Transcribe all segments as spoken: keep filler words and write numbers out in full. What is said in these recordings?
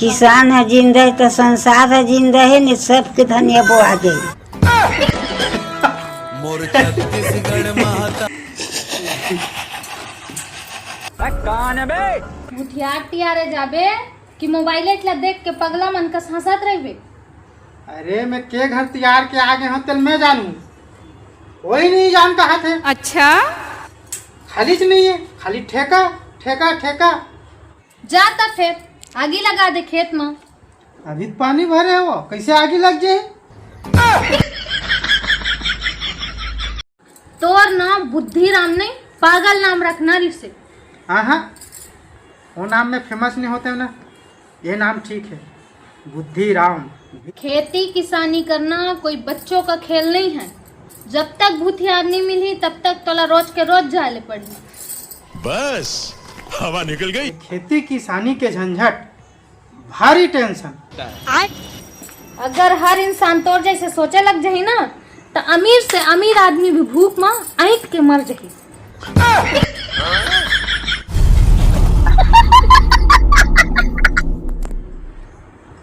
किसान ह जिंदा हे त संसार ह जिंदा हे, ने सबके धनिया बोआ जाही। मोर छत्तीसगढ़ माता। भुठियार तियारे जाबे कि मोबाइल ला देख के पगला मन कस हंसत रहिबे? अरे, मैं के घर तियार के आ गे हंव, तेला मैं जानहूं। कोई नहीं जान कहा थे। अच्छा, खालीच नहीं है, खाली ठेका, ठेका, ठेका। जा त फेर आगी लगा दे खेत म। अभी त पानी भरे हे वो, कैसे आगी लग जाए? तोर नाम बुद्धिराम नहीं, पागल नाम रखना रिसे। हाँ हाँ, वो नाम में फेमस नहीं होते ना, ये नाम ठीक है, बुद्धिराम। खेती किसानी करना कोई बच्चों का खेल नहीं है। जब तक भूथियार नहीं मिली, तब तक तोला रोज के रोज जाए ले पड़ी। बस, हवा निकल गई। खेती किसानी के झंझट, भारी टेंशन। अगर हर इंसान तोर जैसे सोचे लग जाही ना, त अमीर से अमीर आदमी भी भूख म ऐंठ के मर जाही।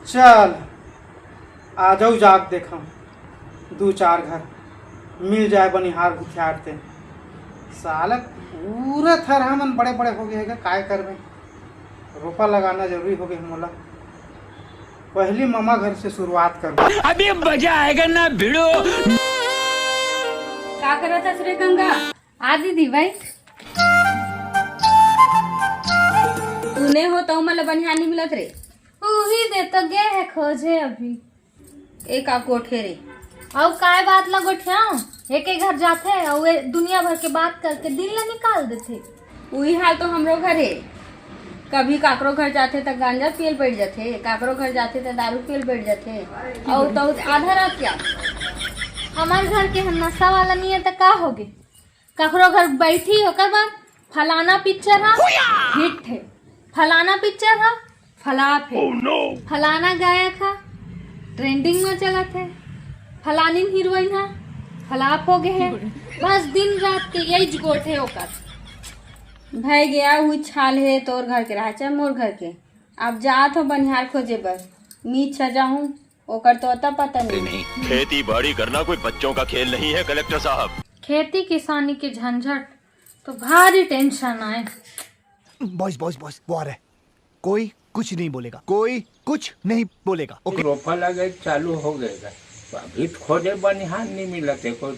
चल, आ जाऊ, जाग देखम, दू चार घर मिल जाए बनिहार भुथियार ते। साला पूरा थरहा मन बड़े बड़े हो गए हे, काय करबे? रोपा लगाना जरूरी हो गए मोला। पहली ममा घर से शुरुआत कर। अभी मजा आएगा ना भिड़ो। का करत हस रे गंगा? आ दीदी, बैठ। तूने हो तो मला बनिहार नहीं मिलत रे। उही दे तो गे है खोजे अभी। एक आ कोठे रे। अउ काय बात ला गोठियाओ? एके घर जाथे अउ ए दुनिया भर के बात करके दिन ला निकाल देथे। उही हाल तो हमरो घर हे। कभी काकरो घर जाथे त गांजा पियल बैठ जाथे, काकरो घर जाथे त दारू पियल बैठ जाथे। अउ तो आधा रात क्या? हमार घर के हम नशा वाला नहीं है त का होगे? कखरो घर बैठी, ओकर बाद फलाना पिक्चर हा हिट है, फलाना पिक्चर हा फ्लॉप है, फलाना गायक हा ट्रेंडिंग में चलत है, फलानिन हीरोइन हा फ्लॉप हो गए है। बस दिन रात के यही गोठ है ओकर। भय गया, उही छाल है तोर घर के रहा चाहे मोर घर के। अब जात हो बनिहार खोजे बर, नीच जाहूं, ओकर तो अता पता नहीं। नहीं, खेती बाड़ी करना कोई बच्चों का खेल नहीं है कलेक्टर साहब। खेती किसानी के झंझट तो भारी टेंशन आए। बॉयज, बॉयज, बॉयज, वो आ रहा है। कोई कुछ नहीं बोलेगा, कोई कुछ नहीं बोलेगा। ओके। रोपा लगे चालू हो गएगा, अभी तो खोजे बनिहार नहीं मिलत है कोई।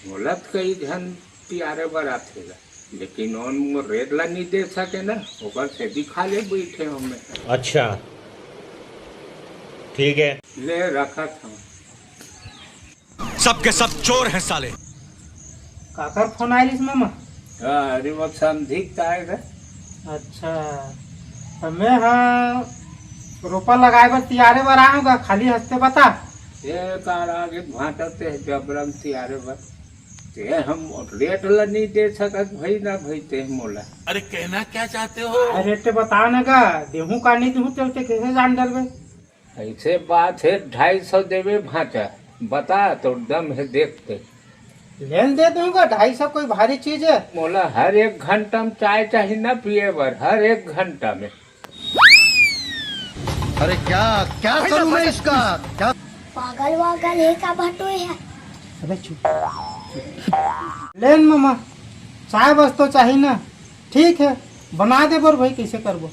बोलत कई झन तियारे बर आथे गा, लेकिन ओन मोर रेट ला नहीं दे सके ना, ओकर से दिखा ले बैठे हमें। अच्छा, ठीक है। ले रखत हूँ। सबके सब चोर हैं साले। काकर फोन आय रिस मामा? अरे वो समधी के आय रे। अच्छा, तो मैं हाँ रोपा लगाए बर तियारे बर आए हूँ गा, खाली हंसते बता। ये कार आगे भाटा ते जबरन तियारे बर। ते हम रेट ला नहीं दे सकत भाई ना भाई ते मोला। अरे कहना क्या चाहते हो? अरे रेट बता ना गा, देहूँ का नहीं देहूँ ते, ते कैसे जान डरबे? ऐसे बात है, ढाई सौ देवे भांचा, बता तो दम है देखते। लेन दे दूंगा, ढाई सौ कोई भारी चीज है? मोला हर एक घंटा में चाय चाहिए ना पिए बर, हर एक घंटा में। अरे क्या, क्या करूं मैं इसका, क्या? पागल वागल है का भाटो है? अबे चुप। लेन मामा, चाय बस तो चाहिए ना। ठीक है, बना दे बर भाई, कैसे करबो?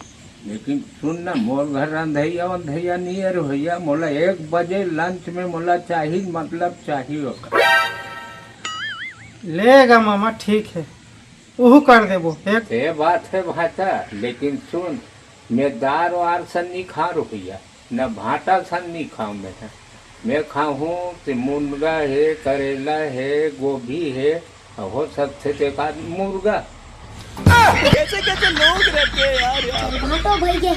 लेकिन सुन ना, मोर घर रंधैया वंधैया नहीं है रे भैया, मोला एक बजे लंच में मोला चाही, मतलब चाही ओकर। लेगा मामा, ठीक है, उहू कर देबो एक। ये बात है भाटा, लेकिन सुन, मैं दार वार सन नहीं खा रुपया, न भाटा सन नहीं खाऊं मैं। मैं खाहूं ते मुनगा है, करेला है, गोभी है, हो सकथे ते का मुर्गा। कैसे कैसे लोग रहते हैं यार, यार। चल भाटो भैया।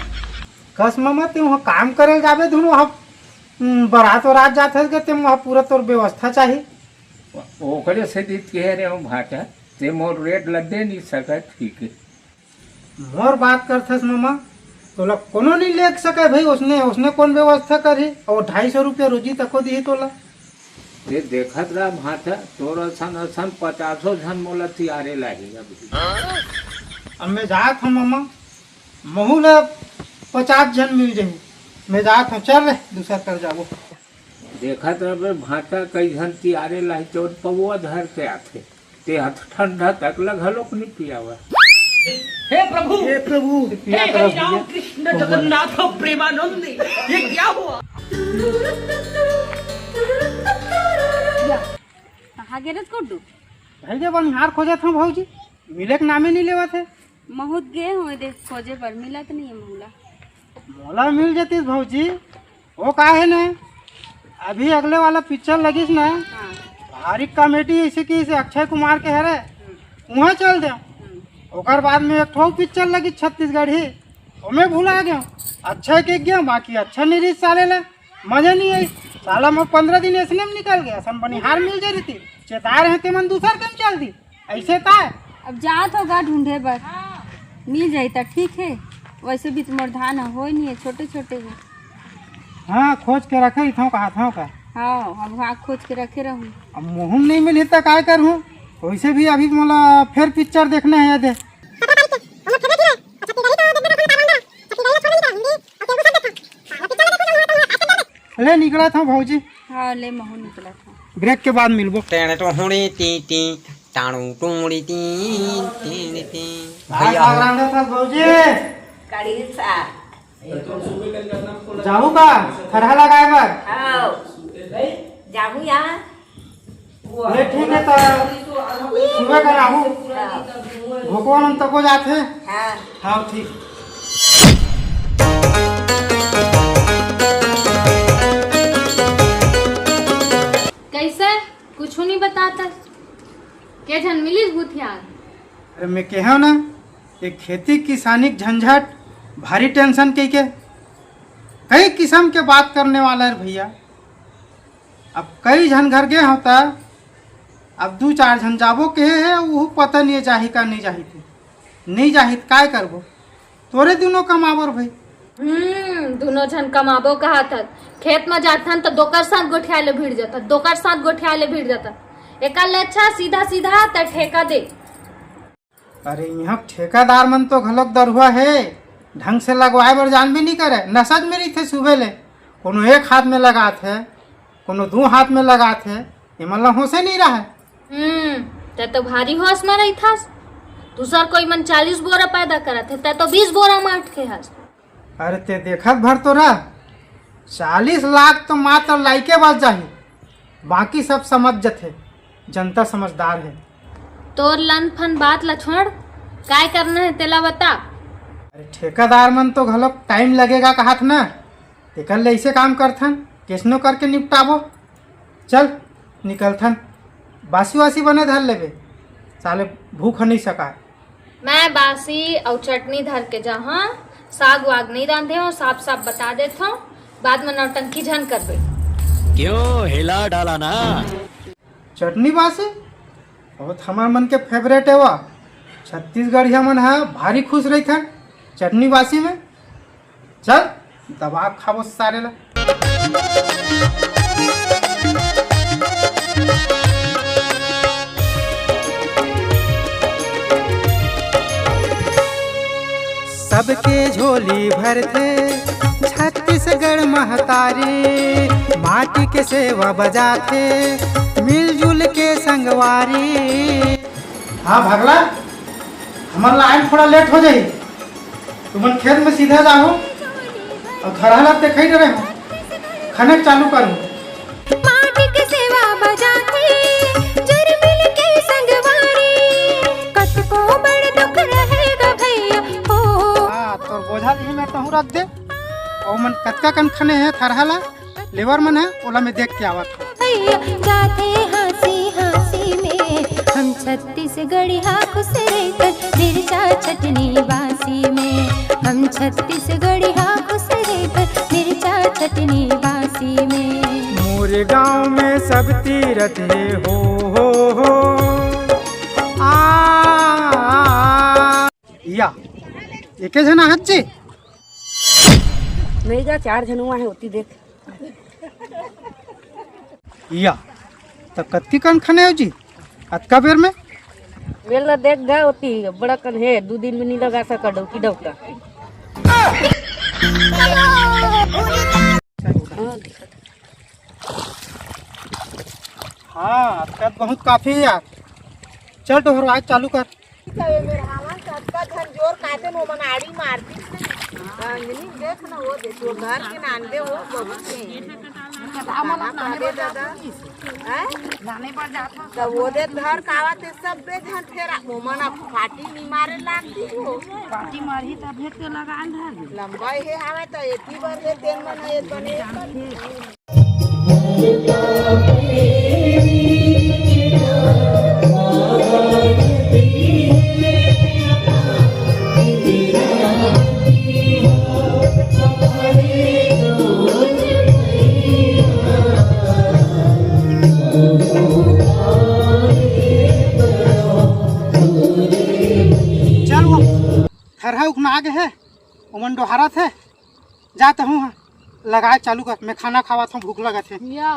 कस मामा, ते वहाँ काम करे जाबे धुन, वहाँ, हम्म, बारात वारात जात है के ते वहाँ पूरा तोर व्यवस्था चाही। ओकरे से दीत कह रहे हूँ भाटा, ते मोर रेट लग दे नहीं सकत, ठीक है। मोर बात करथस मामा, तोला कोनो नहीं लेग सके भाई, उसने, उसने कौन व्यवस्था करही? और ढाई सौ रुपया रोजी तको दिही तोला। ते देखत रह भाटा, तोर असन असन पचासों झन मोला तियारे लाही अभी। अब मैं जात हूँ मामा, महू ला पचास झन मिल जाही। मैं जात हूँ, चल रे, दूसर कर जाबो। देखत रह बे भांटा, कई झन तियारे लाही, जौन पौवा धर के आथे, ते हथ ठंडा तक ल घलोक नी पियावा। हे प्रभु, हे प्रभु। हे पिया हरि राम भैया। कृष्ण जगन्नाथ प्रेमानंद, ये क्या हुआ? कहाँ गे रस गुड्डू? भाई के बनिहार खोजत हूँ भौजी, मिले के नामे नहीं लेवत है। महूँ त गे हूँ दे खोजे बर, मिलत नहीं है मोला। मोला मिल जतिस भौजी, वो का है ना, अभी अगले वाला पिक्चर लगिस ना, हाँ। भारी कॉमेडी ऐसे की इसे अक्षय कुमार के हरे, हम्म। वहाँ चल दे। हम्म। ओकर बाद में एक ठो पिक्चर लगिस छत्तीसगढ़ी, ओमे भुला गया। अक्षय के गया, बाकी अच्छा नहीं रही साले ला, मजा नहीं आई। साला मैं पंद्रह दिन ऐसने में निकल गया, असन बनिहार मिल जा रही थी, चेता रहे ते मन दूसर कम चल दी। ऐसे ता? अब जात होगा ढूंढे बर। मिल जाई त ठीक है। वैसे भी तुम्हार धान ह होए नहीं है, छोटे छोटे है। हाँ, खोज के रखे ही था, कहा था का? हाँ, अब हाँ खोज के रखे रहूँ। अब मुँह नहीं मिली त काय करूँ? वैसे भी अभी मोला फिर पिक्चर देखना है, दे। ले निकला था भौजी। हाँ, ले महूँ निकला था। ब्रेक के बाद मिलबो। टेण टोहड़ी टी टी, टाणू टूड़ी टी, टी टी। भैया। था भौजी। कड़ी सा। जाहू का? थरहा लगाए बर? हाँ। जाहू यार। ले ठीक है, तो सुबह कर आहू। हाँ। भोकवा मन तको जाथे। हाँ। हाँ, ठीक। कैसे? कुछ नहीं बताता। के झन मिलिस भूथियार? अरे, मैं कहा ना, ये खेती किसानी के झंझट, भारी टेंशन के, के कई किस्म के बात करने वाला है भैया। अब कई झन घर गे होता, अब दू चार झन जाबो कहे है, वो पता नहीं है जाही का नहीं जाही थे, नहीं जाही त काय करबो? तोरे दुनो कमाबर भाई। हम्म, दुनो झन कमाबो कहात हस। खेत म जाथन त दोकर साथ गोठिया ले भिड़ जाथन, दोकर साथ गोठिया ले भिड़ जाथन। एकर ले अच्छा सीधा सीधा त ठेका दे। अरे, यहाँ ठेकेदार मन तो घलोक दरुहा हे, ढंग से लगवाए बर जानबे नहीं करे, नशा में रहिथे सुबह ले। कोनो एक हाथ में लगात हे, कोनो दू हाथ में लगात हे, एमन ला होशे नहीं रहे। हम्म, ते तो भारी होश में रहिथस। दूसर कोई मन चालीस बोरा पैदा करत हे, ते तो बीस बोरा में अटके हस। अरे, ते देखत भर तो रह, चालीस लाख तो मात्र लाइके बच जाही, बाकी सब समझ जथे, जनता समझदार है। तोर लन फन बात ला छोड़, काय करना है तेला बता। अरे, ठेकेदार मन तो घलोक टाइम लगेगा कहत ना, तेकर ले ऐसे काम करथन, कैसनो करके निपटाबो। चल, निकलथन। बासी वासी बने धर लेबे, साले भूख नहीं सका। मैं बासी अउ चटनी धर के जाहूं, साग वाग नहीं रांधे हो, साफ साफ बता देत हूँ, बाद में नौटंकी झन करबे। क्यों हिला डाला ना? चटनी बासी? बहुत हमार मन के फेवरेट है वा। छत्तीसगढ़िया मन ह भारी खुश रहिथन चटनी बासी में। चल, दबा खाबो सारे ला। सबके झोली भरथे छत्तीसगढ़ महतारी, माटी के सेवा बजाथे मिलजुल के संगवारी। हाँ भगला, हमर line थोड़ा लेट हो जाही। तुमन खेत में सीधा जाहू अउ थरहा ला देखई डरे हो, खने चालू करू। माटी के सेवा बजाथे, जुर मिल के संगवारी। कतको बड़ दुख रहेगा भैया, हो। हाँ, तोर बोझा इही में तहूँ रख दे। अउ मन कतका कन खने हे थरहा ला, लेबर मन हे, ओला मैं देख के आवत हूँ। भैया जाथे हाँसी हाँसी में, हम छत्तीसगढ़िया खुश रहकर मिर्चा चटनी बासी में। हम छत्तीसगढ़िया खुश रहकर मिर्चा चटनी बासी में। मोरे गांव में सब तीरथ हे हो, हो, हो। आ, आ, आ। या, एके झन आहत जी? नहीं गा, चार झन हुआ है, होती देख। या, त कतकी कन खने हो जी? अतका बेर में? बेल ला देख गा होती, बड़ा कन है, दू दिन में नहीं लगा सका डौकी डौका। हाँ, अतका बहुत काफी हे यार। चल डोहरवाए चालू कर। अतका झन जोर काटे न, ओमन आड़ी मारतिस नहीं। रंजनी, देख ना, वो देख, वो घर के नांदे हो, बहुत के। कहाँ पावे दादा? हैं? त वो दे घर कावा ते सब बे झन फेरा, ओमन अब पार्टी नहीं मारे लागती हो। पार्टी मारही तभे ते लगान धर दे। लंबा हे हवे त एती बर हे तेन मन हे बने। चल, वो थरहा उखना आगे हे, ओमन डोहारत हे, जा तहूँ हा, लगाए चालू कर, मैं खाना खावत हूँ, भूख लगत हे। या,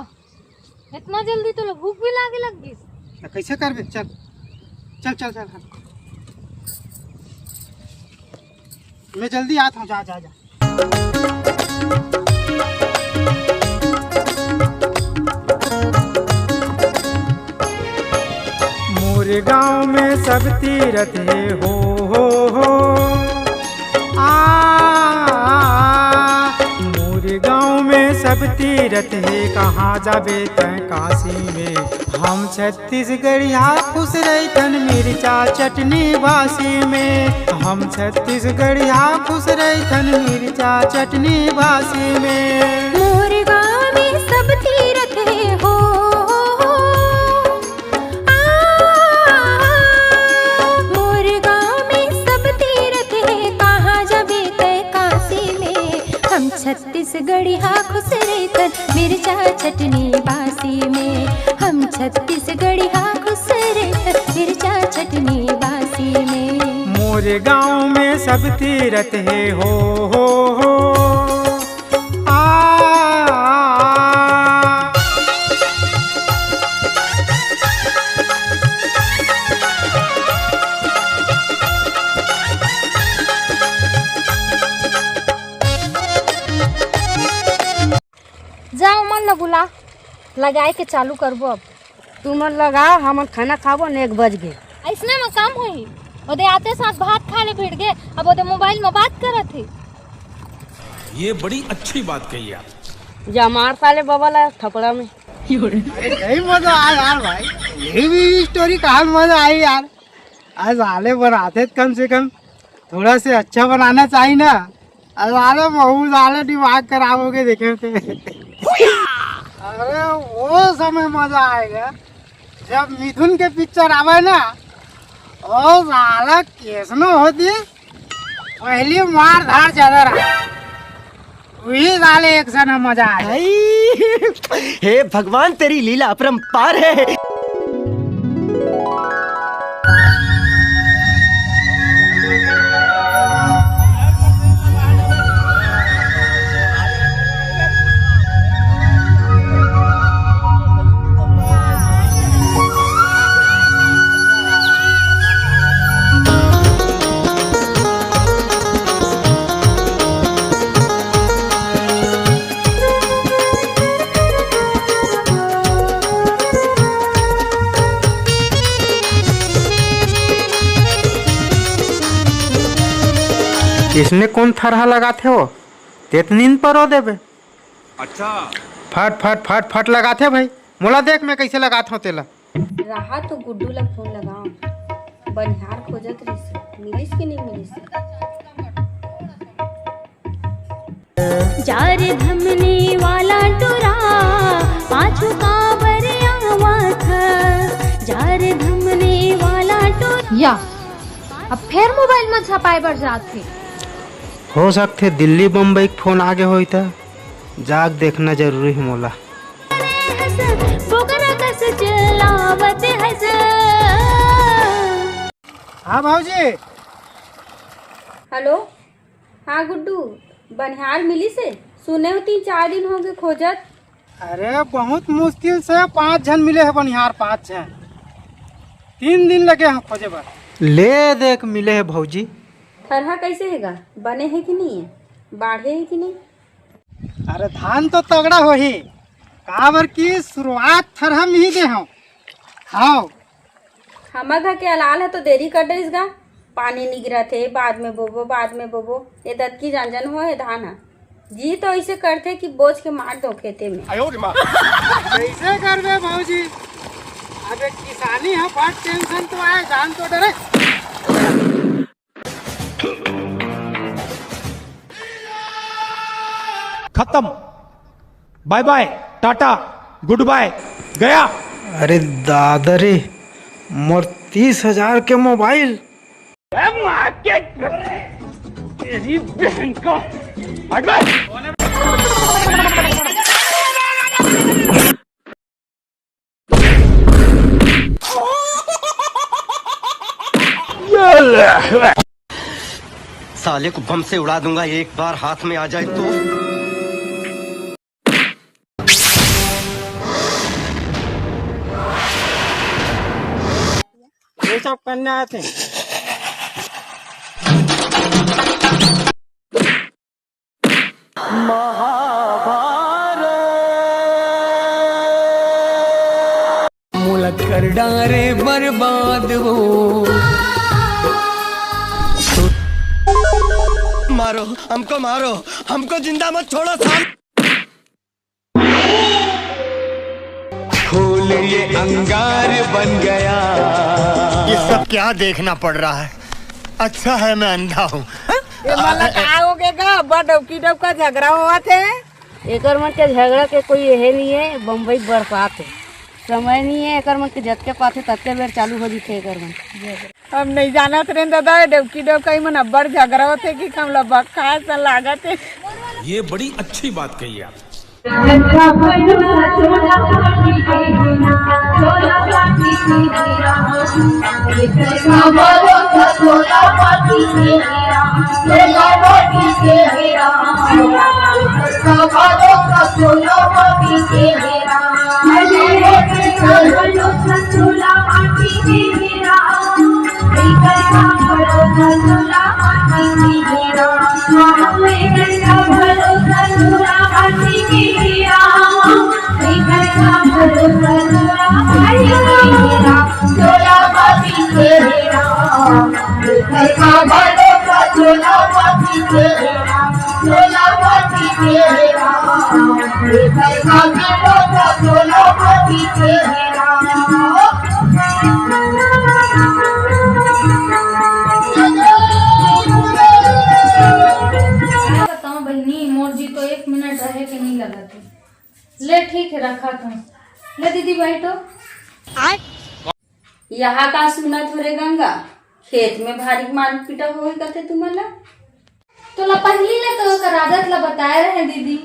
इतना जल्दी तो भूख भी लागे लग गई। त कैसे करबे? चल, चल, चल, चल, हाँ। मैं जल्दी आत हूँ, जा, जा, जा। मोर गांव में सब तीरथ हे हो, हो, हो। आ, मोर गांव में सब तीरथ हे, कहाँ जाबे तैं काशी में। हम छत्तीसगढ़िया खुश रहिथन मिर्चा चटनी बासी में, हम छत्तीसगढ़िया खुश रहिथन मिर्चा चटनी बासी में। मोर गांव में सब तीरथ हे हो, आ, मोर गांव में सब तीरथ हे, कहाँ जाबे तैं काशी में। हम छत्तीसगढ़िया खुश रहिथन मिर्चा चटनी बासी में, हम छत्तीसगढ़िया खुश रहिथन मिर्चा चटनी बासी में। मोर गांव में सब तीरथ हे हो, हो, हो। आ, आ, आ। जा ओमन ल बुला, लगाए के चालू करबो अब। तुमन लगाओ, हमन खाना खाबो न, एक बज गे। अइसने म काम होही? ओदे आते साथ भात खा ले भिड़ गे, अब ओदे मोबाइल म बात करत हे। ये बड़ी अच्छी बात कही आप। जा मार साले बबा ला थपड़ा में। अरे, सही मजा आय यार भाई, ये भी स्टोरी कहाँ मजा आई यार। आज साले बनाते त कम से कम थोड़ा से अच्छा बनाना चाहिए ना। अरे साले, बहुत साले दिमाग खराब हो गए देखे थे। अरे, वो समय मजा आएगा जब मिथुन के पिक्चर आवे ना, ओ साला कैसनो होती, पहली मार धार ज्यादा रहा। वही साले एक सन मजा आ जाए। आई, हे भगवान, तेरी लीला अपरंपार है। इसने कौन थरहा लगाथे हो? तेतनीन परो देबे। अच्छा। फट, फट, फट, फट लगाथे भाई। मोला देख, मैं कैसे लगात हूँ तेला। रहा तो गुड्डू ला फोन लगाओ, बनिहार खोजत रहिस, मिलिस कि नहीं मिलिस? जा रे धमनी वाला टुरा, पाछू काबर आवत हस? जा रे धमनी वाला टुरा। या, अब फेर मोबाइल म छपाए बर जात हे। हो सकथे दिल्ली बम्बई के फोन आगे होही त जाके देखना जरूरी हे मोला। बोकरा कस चिल्लावत हस। हाँ भौजी। हेलो, हाँ गुड्डू, बनिहार मिलिस हे? सुने हो तीन चार दिन हो गए खोजत। अरे बहुत मुश्किल से पाँच झन मिले हे बनिहार, पाँच झन। तीन दिन लगे हे खोजे बर। ले देख मिले हे भौजी। थरहा कैसे हे गा? बने हे कि नहीं हे? बाढ़े हे कि नहीं? अरे धान तो तगड़ा होही, काबर कि शुरुआत थरहा में ही दे हूँ। हाव। हमर घर के अलाल ह तो देरी कर डरिस गा। पानी निगरत हे, बाद में बोबो, बाद में बोबो। ये दतकी जान जान हो हे धान ह। जी तो ऐसे करथे कि बोझ के मार दो खेते में। कइसे करबे भौजी? अबे किसानी ह, बड़ टेंशन तो आय, जान तो डरे। खत्म। बाय बाय, टाटा, गुड बाय, गया। अरे दादा रे, मोर तीस हजार के मोबाइल। ए, मार के तेरी बहन का। हट बे। साले को बम से उड़ा दूंगा, एक बार हाथ में आ जाए तो। ये सब करने आते हैं। मोला कर डारे बर्बाद वो। मारो, हमको मारो, हमको जिंदा मत छोड़ो साहब। फूल ये अंगार बन गया। ये सब क्या देखना पड़ रहा है? अच्छा है मैं अंधा हूँ। ये वाला का हो गया गा? अब्बड़ डौकी डौका झगड़ा होवत हे। एकर मन के झगड़ा के कोई यहे नहीं है, बम्बई बरसात है। समय नहीं है, एकर मन के जतके पाथे ततके बेर चालू हो जीथे एकर मन। हम नहीं जानत रहे दादा, डौकी डौका ही मन अब्बड़ झगड़ा होथे कि हमला बक्खा असन लागत हे। ये बड़ी अच्छी बात कही आप। बताओ बहिनी, मोर जी तो एक मिनट रहे के नहीं लगत हे। ले ठीक है, रखा था। ले दीदी बैठो। यहाँ का सुनत हो रे गंगा, खेत में भारी मार पीटा होई कथे तुमन ला। तोला पहिली ले तो ओकर आदत ला बताए रहे दीदी,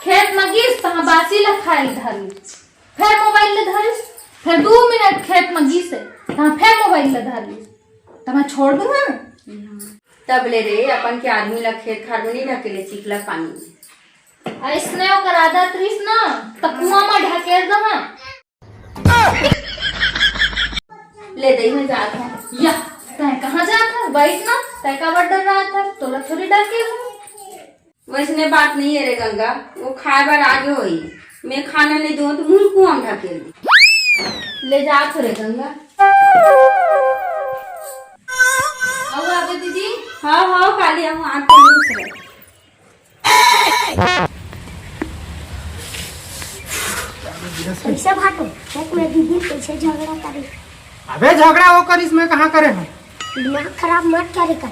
खेत म गिस तहाँ बासी ला खाए ला धर लिस, फेर मोबाइल ला धरिस, फेर दू मिनट खेत म गिस हे तहाँ फेर मोबाइल ला धर लिस, त मैं छोड़ दूँ ना। तब ले रे अपन के आदमी ला खेत खार में नहीं ढकेले, चिखला पानी में। अइसने ओकर आदत रहिस ना, त कुआं म ढकेल दहा। ले दई, मैं जात हूँ। या, तै कहाँ जात हस? बैठ ना, तै काबर डर्रात हस? तोला थोड़ी डर के हूँ। वैसने बात नहीं है रे गंगा, वो खाए बर आगे होई, मैं खाना नहीं दूँ तो मुँह कुआं में ढकेल दी। ले जात हूँ रे गंगा। अउ आगे दीदी। हाँ, हाँ, काली हम आके लूस रहे। कैसे भाटो? देख, मैं दीदी कैसे झगड़ा करे। अबे, झगड़ा वो करिस, मैं कहाँ करे हूँ? दिमाग खराब मत करे कर,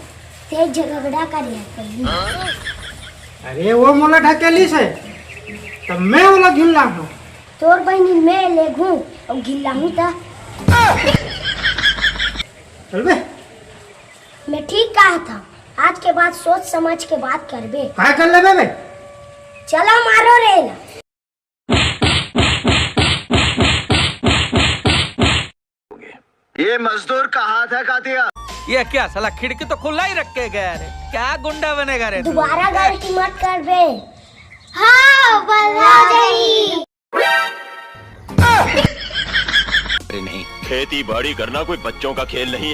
ते झगड़ा करे है पहली। अरे, वो मोला ढकेलिस हे, तब मैं ओला घिल्ला हूँ। तोर बहिनी मैं लेगहूँ अउ घिल्ला हूँ त। चल बे। मैं ठीक कहा था, आज के बाद सोच समझ के बात करबे। काय कर लेबे बे? चला मारो रे ला। ये मजदूर का हाथ है कातिया। ये क्या साला खिड़की तो खुला ही रख के गया रे, क्या गुंडा बनेगा रे तू? दोबारा गलती मत करबे। हाँ, बल्ला जाई। अरे नहीं, खेती बाड़ी करना कोई बच्चों का खेल नहीं है।